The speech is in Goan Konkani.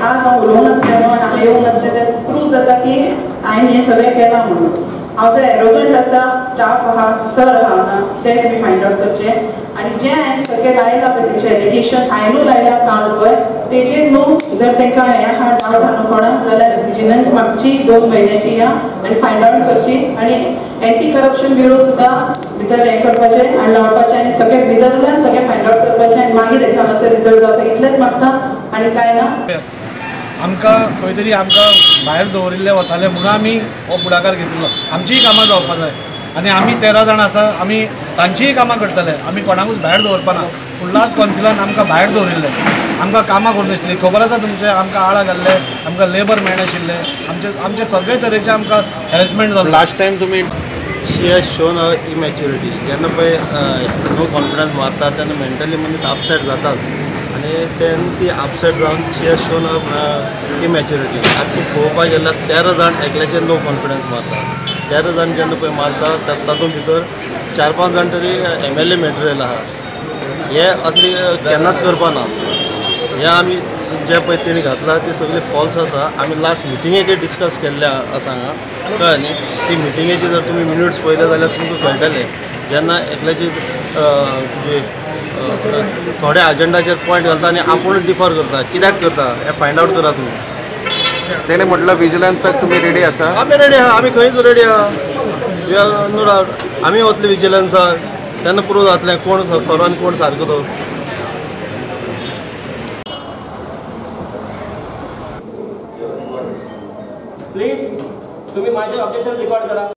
आज हांव उलोवंक नासलें न्हू आनी हांगा येवंक नासलें तें प्रूव जाता की हांवें हें सगळें केलां म्हणून. हांव जर एरोगंट आसा, स्टाफ आहा, सर आहा हांगा, तें तुमी फायंड आवट करचें. आनी जें हांवें सगळें लायलां पळय तेंचे एलिगेशन्स हांवेनूय लायलां काल पळय तेजेर न्हू जर तांकां हें आहा डावट आहा न्हू कोणाक जाल्यार विजिलन्स मागची 2 म्हयन्याची या आनी फायंड आवट करची आनी एंटी करप्शन ब्युरो सुद्दां भितर हें करपाचें आनी लावपाचें आनी सगळें भितरल्यान सगळें फायंड आवट करपाचें आनी मागीर एग्जामाचो रिजल्ट जावचो इतलेंच मागता आनी कांय ना. आमकां खंय तरी आमकां भायर दवरिल्ले वताले म्हणून आमी हो फुडाकार घेतिल्लो. आमचीय कामां जावपा जाय आनी आमी 13 जाण आसा, आमी तांचीय कामां करतले, आमी कोणाकूच भायर दवरपाना. पूण लास्ट कौन्सिलान आमकां भायर दवरिल्ले, आमकां कामां करूं नासली. खबर आसा तुमचें, आमकां आळा घाल्ले, आमकां लेबर मेळनाशिल्ले, आमचे आमचे सगळे तरेचे आमकां हॅरेसमेंट जालें. लास्ट टायम तुमी she has shown a immaturity. जेन्ना पळय नो कॉन्फिडन्स मारता तेन्ना मेंटली मनीस अपसेट जाताच आनी तेन्ना ती अपसेट जावन she has shown a immaturity. आतां तूं पळोवपाक गेल्यार 13 जाण एकल्याचेर नो कॉन्फिडन्स मारता. 13 जाण जेन्ना पळय मारता तातूंत भितर 4-5 जाण तरी MLA material आहा. हे असली केन्नाच करपा ना. हे आमी जे पळय तेणी घातला ते सगळे फॉल्स आसा. आमी लास्ट मिटिंगेक डिस्कस केल्ले आसा हांगा, कळ्ळें न्ही. ती मिटिंगेची जर तुमी मिन्यूट्स पळयले जाल्यार तुमकां कळटलें जेन्ना एकल्याची जे थोड्या अजेंडाचेर पॉयंट घालता आनी आपूण डिफर करता, कित्याक करता हें फायंड आवट करा तुमी. तेणें म्हटलं विजिलन्साक तुमी रेडी आसा? आमी रेडी आहा, आमी खंयच रेडी आहा, नो डावट. आमी वतले विजिलन्साक तेन्ना प्रूव जातलें कोण खरो आनी कोण सारको तो.